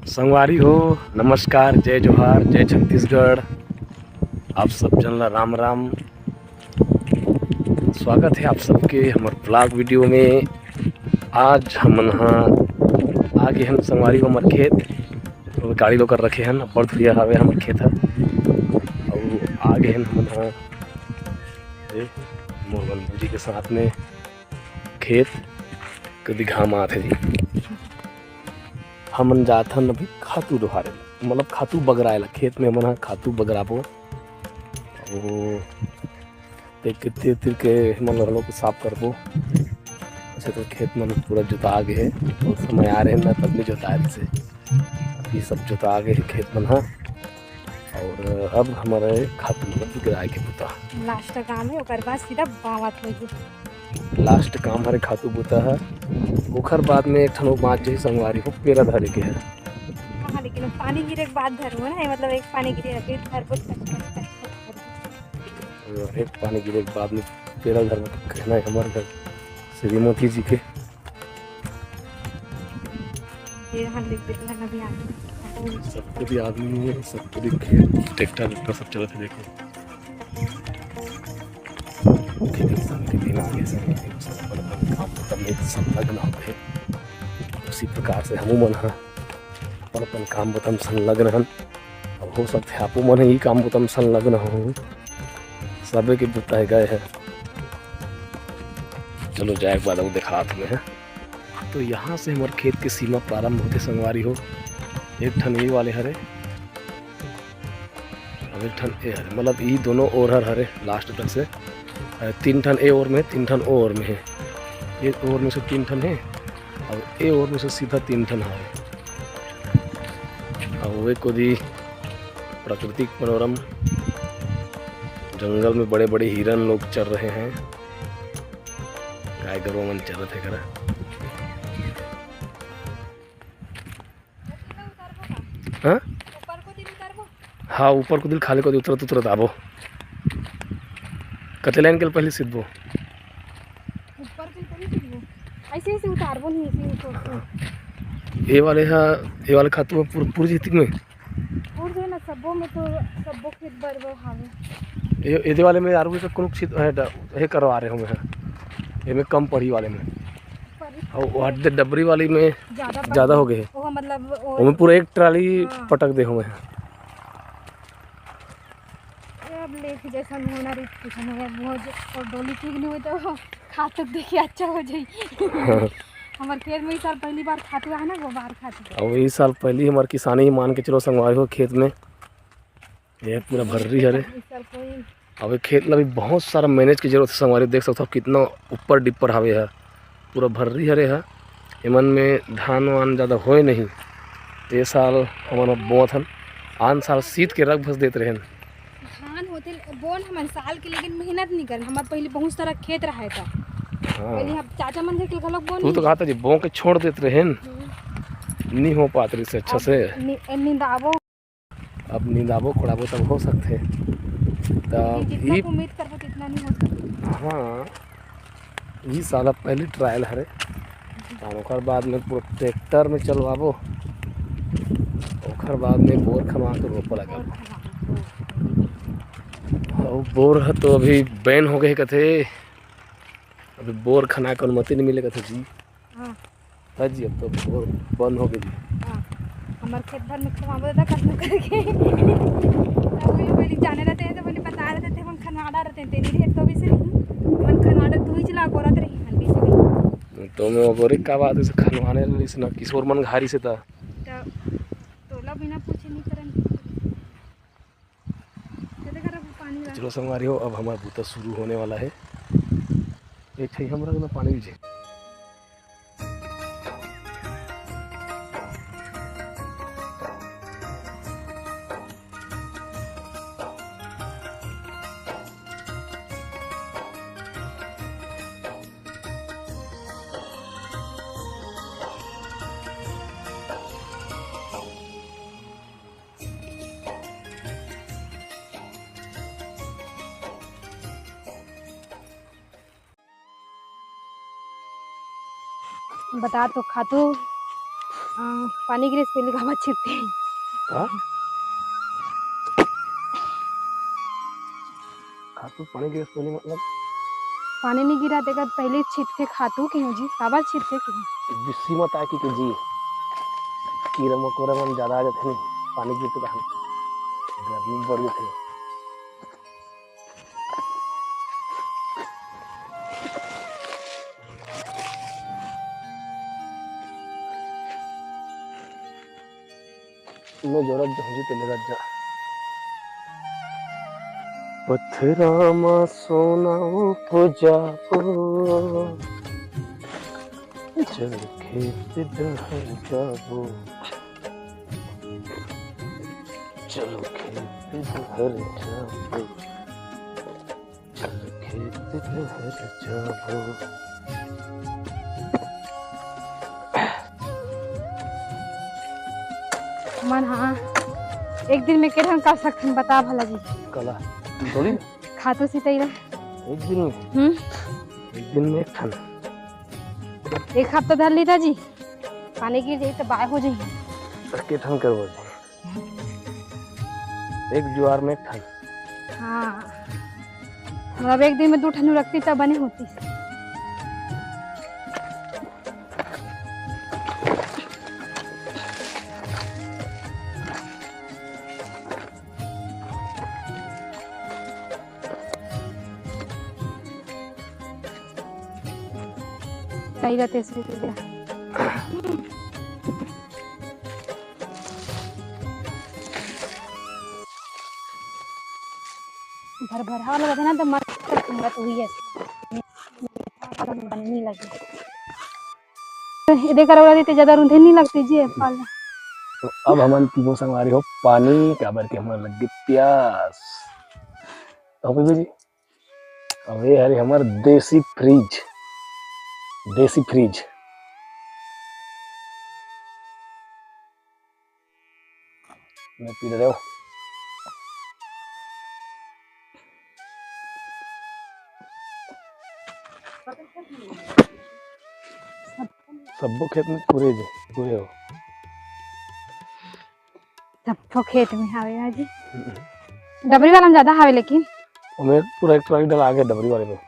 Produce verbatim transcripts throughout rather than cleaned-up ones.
संगवारी हो, नमस्कार, जय जोहार, जय छत्तीसगढ़। आप सब जन ला राम राम। स्वागत है आप सबके हमर vlog video में। आज हमन हा आगे हन संगवारी हो हमर खेत, तो गाड़ी लो कर रखे हन, अब्बड़ दुरिहा हवे हमर खेत हा। अउ आगे हन हमन हा, ए, मोर बंधु जी के साथ में खेत। कदी घाम आत हे जी। हमन जाथन अभी खातू डोहारे ला, मतलब खातू बगराए ला। खेत में हमन ह खातू बगराबो। ओ, ते तीर तीर के हमन घलो साफ करबो। ऐसे तो खेत मन पूरा जोता गे हे, बहुत समय आ रहे ना, तब नहीं जोता रहे से। अभी सब जोता गे हे खेत मन ह। और अब हमारे खातू मतलब बिगड़ाए के बुता। लास्ट काम है, ओकर बाद सीधा बावत होई। लास्ट काम हरे खातू बुता है, ओखर बाद में एक ठन बात जही संगवारी हो पेरा धरे के है। हाँ, लेकिन पानी गिरे के बाद धरबो ना, मतलब एक पानी गिरे अभी धरबो, छट, छट, छट, छट करबो। एक पानी गिरे के बाद में पेरा धरबो, कहना है हमारे घर श्रीमती जी के। ये हम देख, देख, लगा भी आगे। सब कोई आदमी है, सब कोई खेत, ट्रैक्टर, ट्रैक्टर सब चलत है, देखो। खेती किसानी के दिन आगे से सब अपन अपन काम खतम नहीं, सब लगन होते हैं। उसी प्रकार से हमू मन ह अपन अपन काम बतम संलग्न हन। अब हो सकथे आपो मन ही काम बतम संलग्न हो, सबे के बुता है गए है। चलो जाए के बाद अब दिखात में है। तो यहाँ से हमर खेत के सीमा प्रारंभ होथे संगवारी हो। एक ठन ए वाले हरे, अब एक ठन ए हरे, मतलब ई दोनों ओर हर हरे लास्ट तक से। अ, तीन ठन ए ओर में हे, तीन ठन ओ ओर में हे। ए ओर में से तीन ठन हे और ए ओर में से सीधा तीन ठन हवे। और वे कोदी प्राकृतिक मनोरम जंगल में बड़े-बड़े हिरन लोग चर रहे हैं, गाय गरुवा मन चरत हे करा। हाँ? ऊपर को दिल उतारबो? हाँ, ऊपर को दिल खाले को दिल उतरत उतरत आबो। कते लाइन के पहले सीधबो? ऊपर को पहले सीधबो। ऐसे, ऐसे उतारबो नहीं, ऐसे ऊपर को। हाँ। ये वाले हा, ये वाले खातू में पूर-, पूरी जितिक में? पूर जो है ना, सब्बो में तो, सब्बो खेत बरबो हावे। ये, ये वाले में आरू से कोनो चीज है, ड-, ये करवा रहे होंगे हैं। ये में कम पड़ी वाले में। पड़ी। और वो हट दे डबरी वाली में ज्यादा पड़ ज्यादा गई। हो गए। वो मतलब वो ओमे पूरा एक ट्राली हाँ। पटक दे हुए हैं। ये अब लेके जैसा नहीं होना रे, कुछ नहीं है, वो जो, और डोली ठीक नहीं हुई तो खातू देखे अच्छा हो जाई। हमारे खेत में इस साल पहली बार खातू है ना, वो बार खातू। अब इस साल पहली हमारे किसानी मान के चलो संगवारी हो खेत में। ये पूरा भर्री हरे। इस साल कोई अब ये खेत ला भी बहुत सारा मैनेज की जरूरत है संगवारी, देख सकते हो कितना ऊपर डिपर हावे है, पूरा भर्री हरे है। एमन में धान वान ज़्यादा होए नहीं, तो ये साल हमन बोत हन, आन साल सीत के रख भस देत रहेन। धान होते बोन हमन साल के, लेकिन मेहनत नहीं करन। हमार पहले बहुत सारा खेत रहा था, हाँ। पहले हम चाचा मन के घलक बोन तू तो नहीं। कहा था जी, बो के छोड़ देत रहेन, हम्म। नहीं हो पात रही से अच्छा अब से। नि-, निंदाबो। अब निंदाबो कोड़ाबो तब हो सकथे। तब जितना ही उम्मीद करबो, तितना नहीं हो सकथे। हाँ, ई साल अब पहली ट्रायल हरे, और ओकर बाद में पूरा ट्रैक्टर में चलवाबो, ओकर बाद में बोर खनवा के रोपा लगाबो। और बोर ह तो अभी बैन हो गए कथे, अभी बोर खना के अनुमति नहीं मिले कथे जी। हाँ। हाँ जी, अब तो बोर बंद हो गई जी। हाँ, हमार खेत भर में खवाबो दादा कटनो करके। तब वो पहले जाने रहते हैं तो पहले बता रहते थे, हम खनवाड़ा रहते हैं, तेरी रे तो भी से नहीं, हम खनवाड़ा तू ही चला गोरत रही, हम भी से नहीं। तो मैं गोरी का बात है, खनवाने रही से ना, किशोर मन घारी से था। तो तोला बिना पूछे नहीं करन। चलो संगवारी हो, अब हमारा बूता शुरू होने वाला है। एक ठे हमरा ना पानी दीजिए। बता तो खातू आ, पानी गिरे से पहले काबर छिटथे? का? खातू पानी गिरे से पहले मतलब? पानी नहीं गिरा तेकर पहले छिटथे खातू कहियो जी, काबर छिटथे कहियो? बिस्सी मत आके के जी, कीरा मकोरा मन ज्यादा आ जाथे नहीं, पानी गिरथे तहन गर्मी बढ़ जाथे। मैं जोरत जाहूँ जी, तेले रत जा। पथरा म सोना उपजाबो, चल खेत डहर जाबो, चल खेत डहर जाबो। चल खेत डहर जाबो। मन हाँ, एक दिन में के ठन कर सकथन, बता भला जी। कला, डोली? खातू सितई ला। एक दिन में? हम्म। एक दिन में एक ठन। एक हफ्ता धर लीता जी, पानी गिर जाई तो बाय हो जाई। तो के ठन करबो जी? एक जुआर में एक ठन। हाँ, मतलब एक दिन में दू ठन रखती तब बने होती। सही रहते इसमें। भरभरा वाला रहथे ना, तो मस्त सुंदर हुई है, बनने लगे। ये देखा रहा, ज्यादा रूंधे नहीं लगती जी, फल। तो अब हमन पीबो संगवारी हो पानी, काबर के हमन लग गई प्यास। तो पीबो जी। अब ये हरे हमर देसी फ्रिज, देसी फ्रिज। मैं पी ले रहे हो। सब्बो खेत में पूरे जे, पूरे हो। सब्बो खेत में हावे आज। डबरी वाला में ज्यादा हावे लेकिन। ओमे पूरा एक ट्राली डला आगे डबरी वाले में।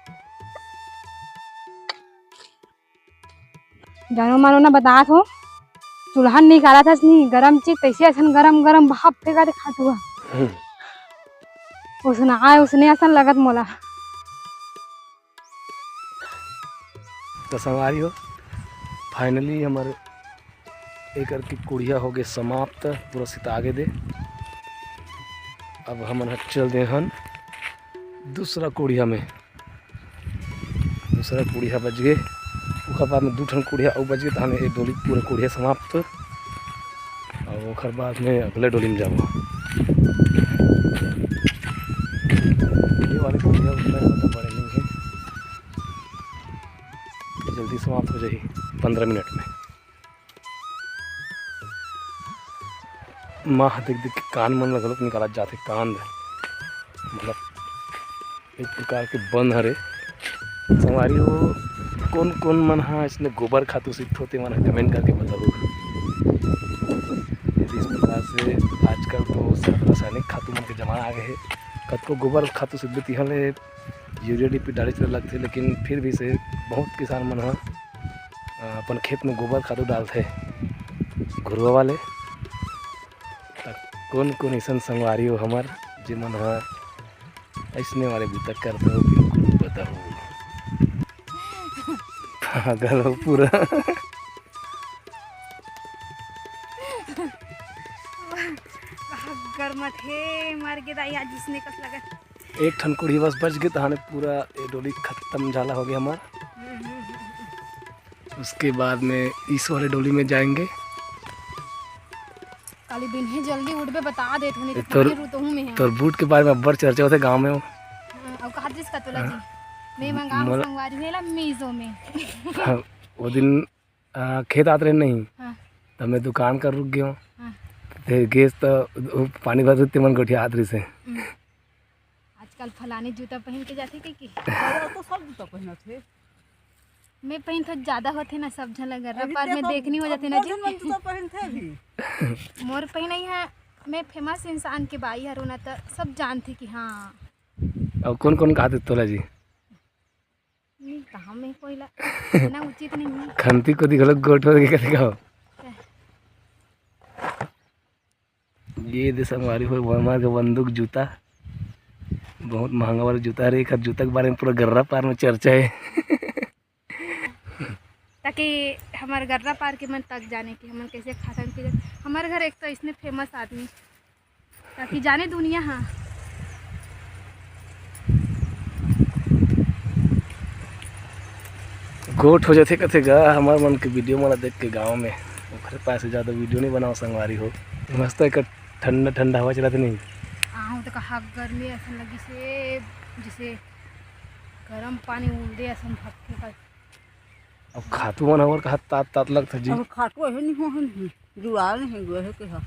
जानो मानो ना बतात हो, चूल्हा निकाला था नहीं, गरम चीज तैसे असन गरम गरम भाप फेंका दे खातू हा। हम्म। उसना आए, उसने असन लगत मोला। तो संगवारी हो, finally हमर एकर के कुड़िया हो गए समाप्त, पूरा सिता आगे दे। अब हमन ह चल दे हन दूसरा कुड़िया में। दूसरा कुड़िया बच गए, ओकर बाद में दू ठन कुड़िया अउ बच गए, तहन ए डोली पूरा कुड़िया समाप्त। और ओकर बाद में अगले डोली में जाबो। ये वाले कुड़िया उतना ज्यादा बड़े नहीं है, जल्दी समाप्त हो जाही पंद्रह मिनट में। माह देख देख के कान मन ल घलोक निकालत जाथे, कांद, मतलब एक प्रकार के बन हरे। संगवारी हो, कोन कोन मन ह इसने गोबर खातू सीखत होते, मन ह comment करके बताओ। यदि इस प्रकार से आजकल तो सब रासायनिक खातू मन के जमाना आ गए हे, कतको गोबर खातू सीखबे तिहा ले यूरिया डीएपी डाले चले लगथे, लेकिन फिर भी से बहुत किसान मन ह, अ, अपन खेत में गोबर खातू डालथे घुरुवा वाले। त कोन कोन अइसन संगवारी हो हमर, जेमन ह अइसने वाले बूता करत हो, बिल्कुल बताओ। पागल हो पूरा। गरमत हे, मर गे दाई, आज इसने कस लगत। एक ठन कुड़िया बस बच गे, तहाने पूरा ए डोली खत्म झाला हो गया हमार। उसके बाद में इस वाले डोली में जाएंगे। काली बिन्हे जल्दी उठबे, बता देत हूँ, नहीं तो ए, तोर, पानी रुतहूँ में है। तोर बूट के बारे में अब्बड़ चर्चा होथे गाँव में हो। हाँ, अउ कहा दिस का तोला हाँ। जी, मैं मंगा हूँ मोला संगवारी मेला मीजो में। हाँ, वो दिन, आ, खेत आत रहे नहीं, हाँ। तब मैं दुकान कर रुक गया हूँ। हाँ। ते गेस तो वो पानी भर ते मन गोठिया आत रही से। हम्म। आजकल फलानी जूता पहन के जाथे कहि के। अरे, वो तो सब जूता पहनत हे। मैं पहिनथों ज्यादा होथे ना, सब झन ला गर्रा अभी पार में देखो, देखनी हो जाथे ना अब्बड़ जी। झन मन जूता पहिनथे अभी। मोर पहिनई ह, मैं फेमस इंसान के बाई हरो ना, त सब जानथे कि हाँ। अउ कोन कोन कहाथे तोला जी? नहीं कहा मैं कोई ला, ना उचित नहीं है। खंती कोती घलो गोठ हो के कथे का हो? ये दे संगवारी हो, वर्मा के बंदूक जूता, बहुत महंगा वाला जूता हरे। एकर जूता के बारे में पूरा गर्रा पार में चर्चा है। ताकि हमर गर्रा पार के मन तक जाने कि हमन कैसे खाथन पियथन। हमर घर एक तो इसने फेमस आदमी, ताकि जाने दुनिया हा। गोठ हो जाथे कथे गा हमर मन के वीडियो मन ला देख के गाँव में। ओखरे पास से ज्यादा वीडियो नहीं बनाओ संगवारी हो। मस्त एक ठंडा ठंडा हवा चलत नहीं। आहू तो कहा गर्मी ऐसा लगी से जैसे गरम पानी उलदे असन भक्के का। अब खातू मन हवर कहा तात तात लगथे जी। अब खातू अहे नहीं हो, हम जुड़ा नहीं हुए है के हा।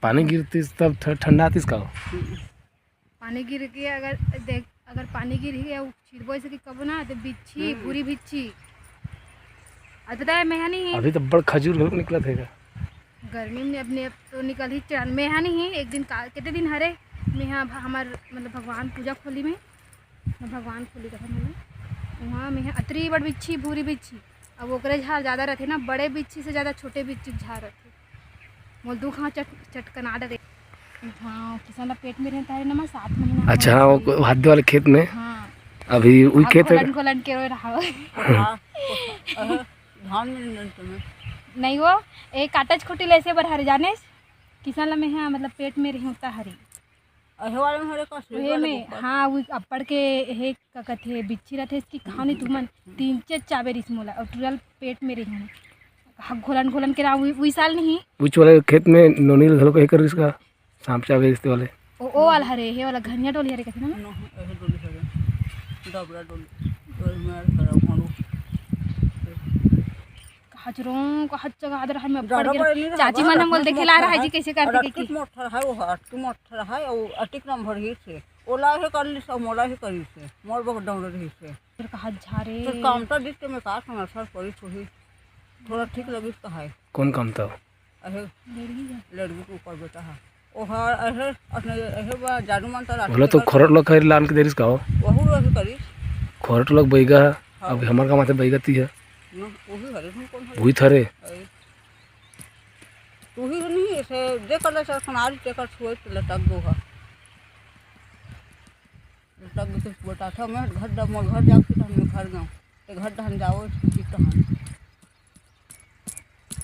पानी गिरतिस तब ठ-, ठंडा आतिस का? हम्म। पानी गिर के अगर देख, अगर पानी गिर ही, अब छिड़बो ऐसे कि कबो ना, तो बिच्छी, हम्म। भूरी बिच्छी। अतदा में हनी ही। अभी तो बड़ खजूर घलोक निकलत हे का? गर्मी में अपने अब तो निकल ही चढ़न। में हनी ही, एक दिन का, कितने दिन हरे, में हा भ-, हमार, मतलब, भगवान पूजा खोली में, मैं भगवान खोली कथा में, वहाँ में हा अतरी बड़ बिच्छी, भूरी बिच्छी। अब ओकरे झार ज्यादा रहथे ना, बड़े बिच्छी से ज्यादा छोटे बिच्छी के झार रहथे। मोल दू खां चट-, चटकना डरे। हाँ, किसान ला पेट में रहता है ना, मैं सात महीना अच्छा, हो हाँ, वो गई। को-, हाथ वाले खेत में? हाँ। अभी उही हाँ, खेत है? खोलन, खोलन के रोए रहा हो। हाँ, अरे, धान में नहीं तो मैं। नहीं वो, एक काटज खुटी ले से बर हरे जाने, किसान ला में हाँ, मतलब पेट में रही होता हरी। अहे वाले में हरे का उहे में, ऊपर। हाँ, वो अब्बड़ के हे का कथे, बिच्छी रहथे, इसकी खानी तुमन, तीन चार चाबे रिस मोला, और टूरल पेट में रही हूँ। हाँ, घोलन, घोलन के रहा, उही, उही साल नहीं। उच वाले खेत में नोनी घलो कहे कर रिस का, सांप चाबे रिस वाले। ओ, ओ वाला हरे, हे वाला घनिया डोली हरे कथे ना? नो, अहे डोली हरे, डबरा डोली, डोली में हरे करा भाड़ू। कहा चुरों, कहा चगा आदर है, मैं पड़ ज्यादा गया। बड़े नहीं रहा, चाची मन हम बोल देखे ला रहा है जी, कैसे करते अटकित के। मोटर है वो, अटकित मोटर है, वो अटिक नंबर ही से। ओला हे कर ली सब, मोला हे करी से। मोर बहुत डर रही से। फिर कहा झारे। तो काम तो दिख के मैं कहा समस्या पड़ी थोड़ी। थोड़ा ठीक लगी तो है। कौन काम था? अहे, लड़की के ऊपर बेटा है। ओहर अहे, अपने अहे बा, जादू मंतर बोला तो आदमी खोरट लोग खैर लान के देरिस का हो? वहू रहे करी। खोरट लोग बैगा है, हाँ। अब हमार का माथे बैगा ती है। ना, वही हरे, हम कौन हरे? वही थरे। अरे। तू ही नहीं, ऐसे जे कर ले, सर, खनारी ते कर छुए, ते लटक गो है। लटक गो, तो बता था, मैं घर दा-, मोर घर जाके, तो हमने घर गाँव। ते घर धान जाओ, इसको जीता हम।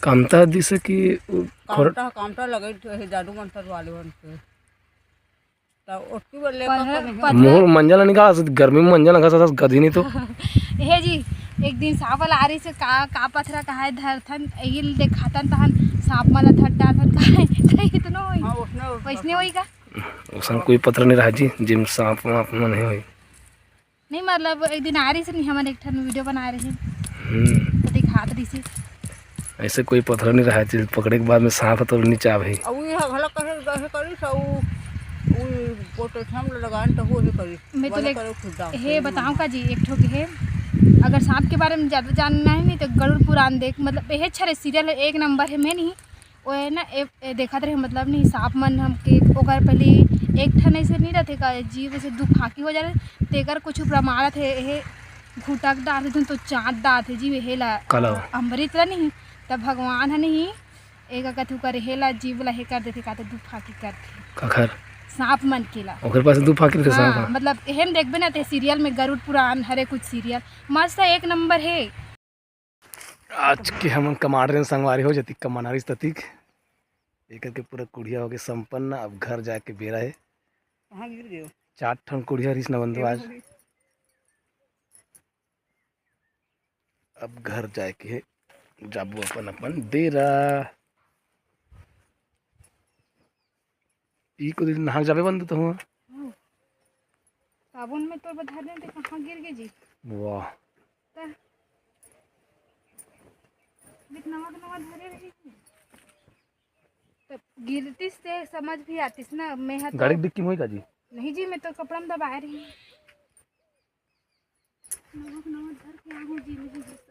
कामता दिसे कि उ खोर- कामता, कामता लगे तो हे जादू मंतर वाले बन के। त ओतकी बार लेकर पढ़े, कौन है? पढ़े। मोर मंजल निकाल, गर्मी में मंजल निकाल, साथ गधी नहीं तो। हे जी, एक दिन सांप वाला आ रही से का, का पथरा कहा है धरथन, यही देखातन तहन सांप मन धर डालथन का है, कहीं इतनो होई। हाँ, उसने, उसने वैसने होई का? उसन कोई पथरा नहीं रहा जी, जिम सांप वाप मन नहीं होई। नहीं, मतलब, एक दिन आ रही से नहीं, हमन एक ठन वीडियो बना रहे हैं। हम्म। तो दिखात रही से। ऐसे कोई पथरा नहीं रहा, चीज पकड़े के बाद में सांप तो नीचे आवे। अब ये घला कहे, कहे करी सा, उ, उ पोटेशियम लगान तो वो ही करी। मैं तो वाला ले-, करो खुद डाल। हे, बताऊं का जी, एक ठो के हे, अगर सांप के बारे में ज्यादा जानना है नहीं तो गरुड़ पुराण देख, मतलब, ये छरे सीरियल है, एक नंबर है, मैं नहीं, वो है ना, ए, ए, देखत रहे, मतलब, नहीं, सांप मन हमके, ओकर पहले एक ठन ऐसे नहीं रहते का, जीव ऐसे दुफाकी हो जाए, तेकर कुछ प्रमाण थे, हे, घुटक डारथे, तो चाट डारथे, जीव हे ला, काला हो? अमृत ला नहीं, तब भगवान है नहीं, एक कथू करे, हे ला, जीव ला हे कर देथे, का तो दुफाकी करथे। काखर? सांप मन के ला। ओकर पास दुफाकी रथे हाँ, सांप ह? मतलब, एहन देखबे ना ते सीरियल में, गरुड़ पुराण हरे कुछ सीरियल, मस्त है, एक नंबर है। आज के हमन कमाड़ रेन संगवारी हो, जतिक कमाना रिस ततिक। एकर के पूरा कुढ़िया होके संपन्न, अब घर जाके बेरा हे। कहाँ गिर गयो? चार ठन कुढ़िया रिस न बंधु आज। अब घर जाके हे, जाबो अपन अपन डेरा। ई को दिन नहा जाबे बंधु तो हुआ। हम्म। साबुन में तोर बता दे, ते कहाँ गिर गए जी? वाह। त बित नवा के नवा धरे रही। तब गिरतिस ते समझ भी आतिस ना, मैं हा तो गाड़ी की डिक्की में होई का जी? नहीं जी, मैं तो कपड़ा में दबाए रही। नवा के नवा धर के आ गए जी, नहीं जी।